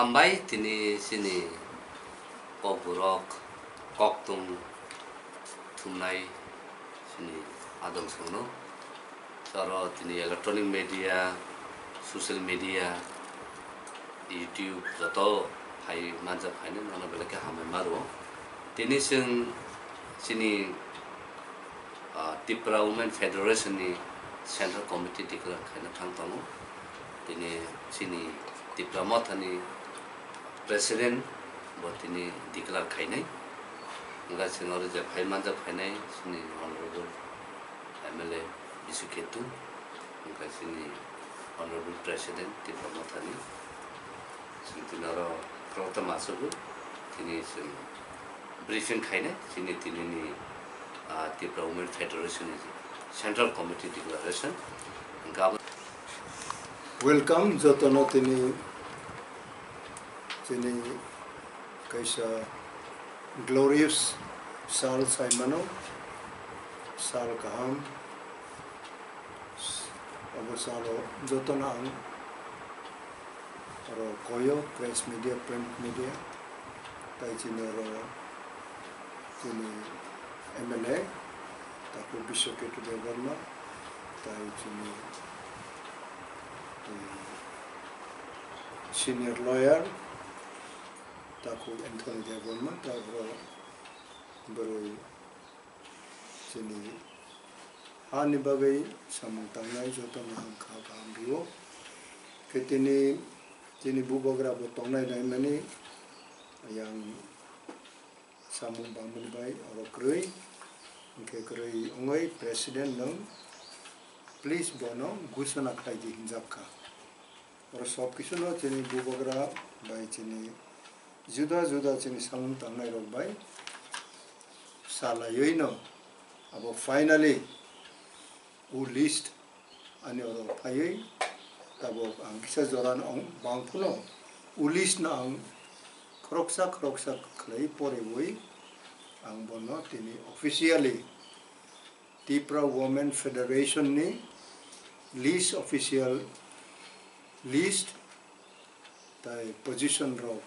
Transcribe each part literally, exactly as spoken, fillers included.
Hambai tini chini kokborok koktung thumnai chini adong songno. Oro tini electronic media, social media, YouTube joto phai manjak phaino nono belai khe hambai ma rwo. Tini chwng chini, ah, Tipra Women Federation ni Central Committee declare khaina thang tongo. Tini chini Tipra Motha ni President bo tini declare khainai. Wngkha chwng oro je phai manjak phainai chini Honorable M L A Bisu Ketu, wngkha chini Honorable President Tipra Motha ni. Chwng tini oro khoroksa masago tini chwng briefing khainai chini tini ni, ah, Tipra Women Federation ni Central Committee declaration. Wngkha abo Welcome jotono tini chini kaisa glorious sal saimano, sal kaham. Abo salo jotono ang oro koyo, press media, print media, tai chini oro chini M L A, takhuk Biswa Ketu Debbarma, tai chini, eh, senior lawyer, takhuk Anthony Debbarma, tai bwrwi chini hani bagwi samung tangnai jotono ang kha kaham rio. Khe tini, tini bubagra bo tongnai naimani yang samung bangmani bai oro kwrwi, hwnkhe kwrwi wngwi president nwng please bono gusana khlai di hinjak kha. Oro sob kisu no chini bubagra bai chini juda juda chini samung tangnai rok bai salaiwi no abo finally o list ani oro phaiwi tabok ang kisa jora no ang bang phano o list no ang khoroksa khoroksa khlai poriwi ang bono tini officially Tipra Women Federation ni list, official list tai position rok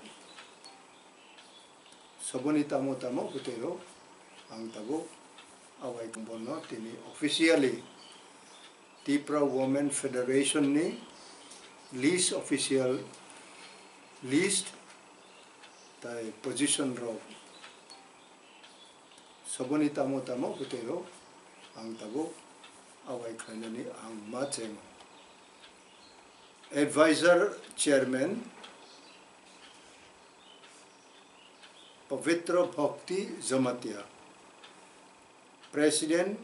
soboni tamo tamo bwtwi rok ang tabuk awai bono tini officially Tipra Women Federation ni list, official list tai position rok soboni tamo tamo bwtwi rok ang tabuk awai khlainani ang ma chengo. Advisor Chairman Pavitra Bhakti Jamatia, President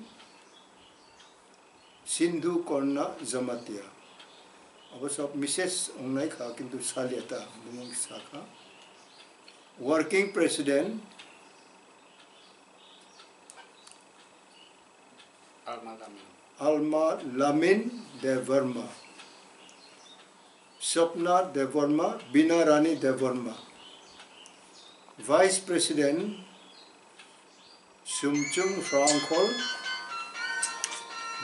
Sindhu Korna Jamatia. Abo sob misses ongnai kha, kintu salia ta, bumung sa kha. Working President Alma Lamin. Alma Lamin Debbarma. Swapna Debbarma, Bina Rani Debbarma. Vice President Sumchung Rangkhol,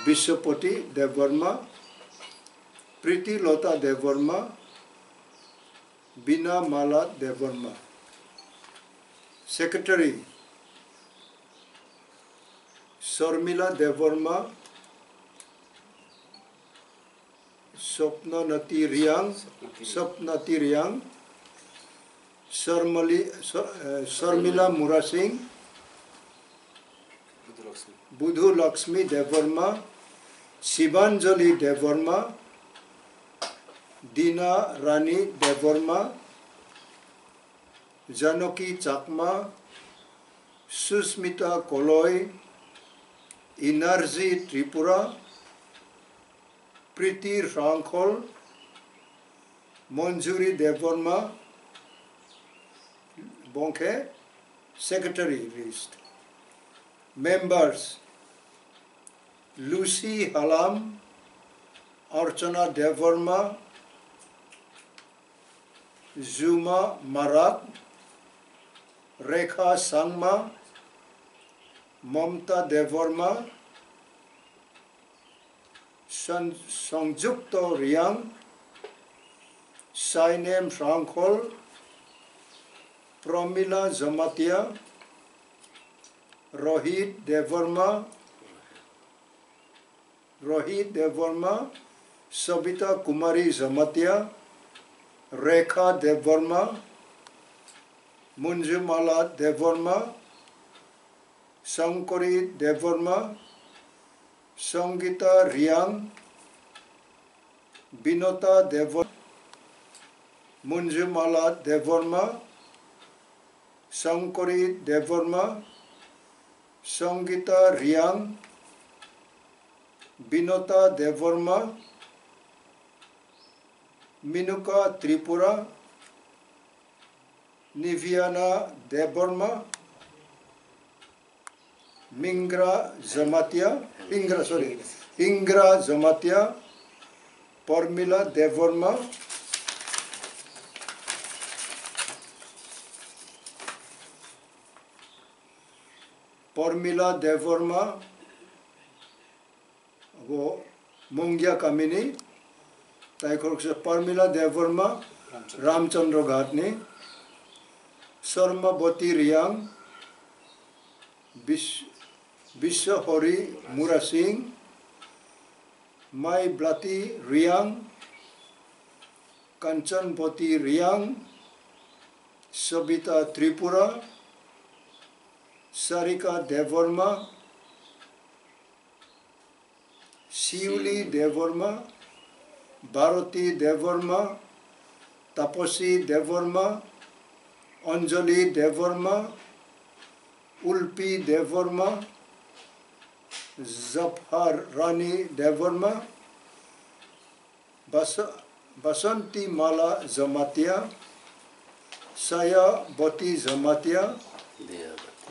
Biswapati Debbarma, Priti Lota Debbarma, Bina Mala Debbarma. Secretary Sormila Debbarma, Swapnanati Riang, Swapnati Riang, Sarmali, Sar-, eh, Sarmila Murasing, Budhu Lakshmi Debbarma, Shibanjali Debbarma, Dina Rani Debbarma, Janaki Chakma, Susmita Koloi, Energy Tripura, Priti Rangkhol, Manjuri Debbarma, bongkhe secretary list. Members, Lucy Halam, Archana Debbarma, Juma Marak, Rekha Sangma, Mamta Debbarma, San-, Sangjukto Riang, Sainem Srangkhol, Pramila Jamatia, Rohit Debbarma, Rohit Debbarma, Sabita Kumari Jamatia, Rekha Debbarma, Munjumala Debbarma, Shankari Debbarma, Sangita Riang, Binota Debbarma, Munjumala Debbarma, Shankari Debbarma, Sangita Riang, Binota Debbarma, Minuka Tripura, Niviana Debbarma, Mingra Jamatia, Hingra, sorry, Hingra Jamatia, Pormila Debbarma, Pormila Debbarma, abo Mungya kamini, tei khoroksa Parmila Debbarma, Ramchandra Ghatni, Sarmabati Riang, Bis-, Biswahori Murasing, Maiblati Riang, Kanchanbati Riang, Sabita Tripura, Sarika Debbarma, Siuli Debbarma, Bharati Debbarma, Tapasi Debbarma, Anjali Debbarma, Ulpi Debbarma, Zaphar Rani Debbarma, Basa-, Basanti Mala Jamatia, Sayabati Jamatia,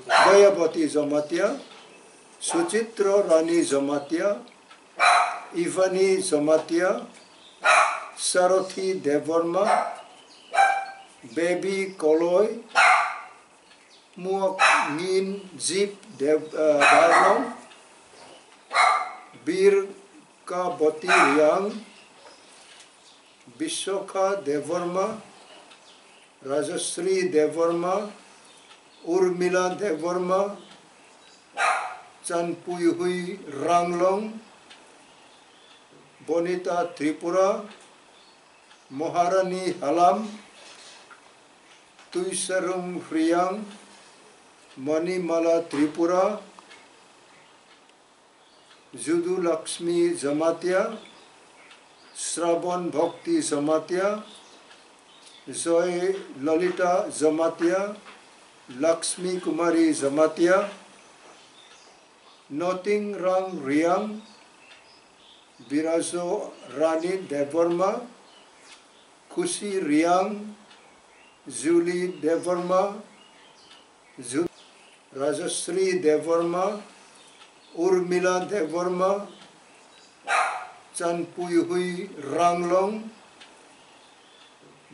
Dayabati Jamatia, Suchitra Rani Jamatia, Ivani Jamatia, Sarathi Debbarma, Baby Koloi, Muak Ngin Jip Deb-, eh, Barlong, Bir Kabati Riang, Biswakha Debbarma, Rajasri Debbarma, Urmila Debbarma, Chanpuihui Ranglong, Bonita Tripura, Maharani Halam, Tuisarung Riang, Manimala Tripura, Judu Lakshmi Jamatia, Sravan Bhakti Jamatia, Joy Lalita Jamatia, Lakshmi Kumari Jamatia, Noting Rang Riang, Birajo Rani Debbarma, Khusi Riang, Julie Debbarma, Ju-, Rajasri Debbarma, Urmila Debbarma, Chanpuihui Ranglong,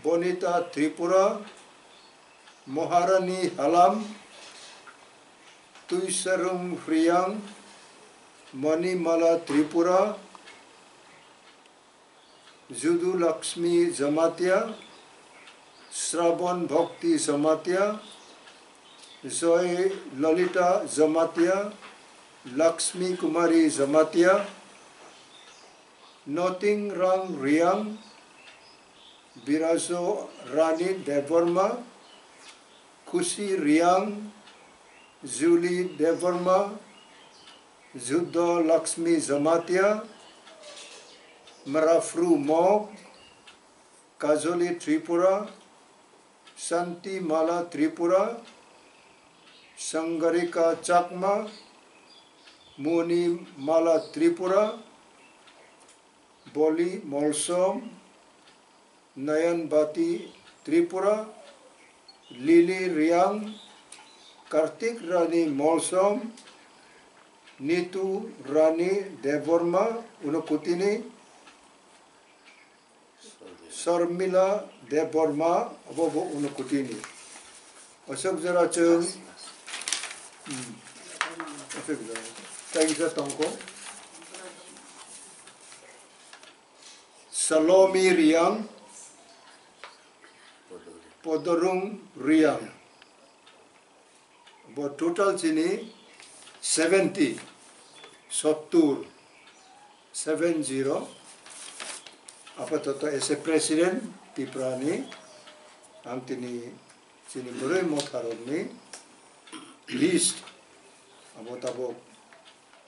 Bonita Tripura, Maharani Halam, Tuisarung Riang, Manimala Tripura, Judu Lakshmi Jamatia, Sravan Bhakti Jamatia, Joy Lalita Jamatia, Lakshmi Kumari Jamatia, Noting Rang Riang, Birajo Rani Debbarma, Khusi Riang, Julie Debbarma, Juddo Lakshmi Jamatia, Mrafru Mok, Kajoli Tripura, Santi Mala Tripura, Sangarika Chakma, Muni Mala Tripura, Boli Molsom, Nayanbati Tripura, Lily Riang, Kartik Rani Molsom, Nitu Rani Debbarma, Unakutini, Sharmila Debbarma, abo bo Unakutini. Aswk jora chwng, hmm, aswk jora. Tei kisa tongkho. Salomi Riang, Podorung Riang. Bo total chini seventy, sottur, seven zero. Apatoto as a president Tipra ni ang tini chini bwrwi motharokni list abo tabok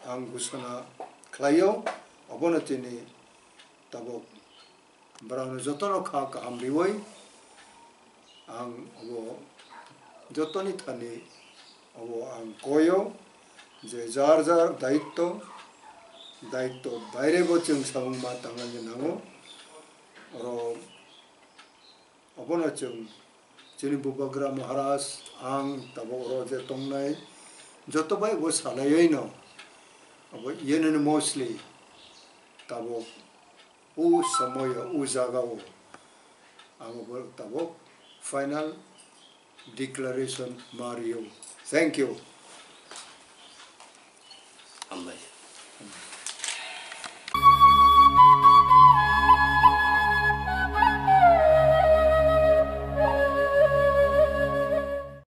ang gusana khlaio, abono chini tabok borokno jotono kha kaham riwi ang abo jotoni thani abo ang koyo je jar jar daitto, daitto bairebo chwng samung ma tangna nango. Oro abono chwng chini Bubagra Maharaj, ang tabok oro je tongnai joto bai bo salaiwi no abo unanimously tabok o somoyo, o jagao ang bo tabok final declaration ma rio. Thank you.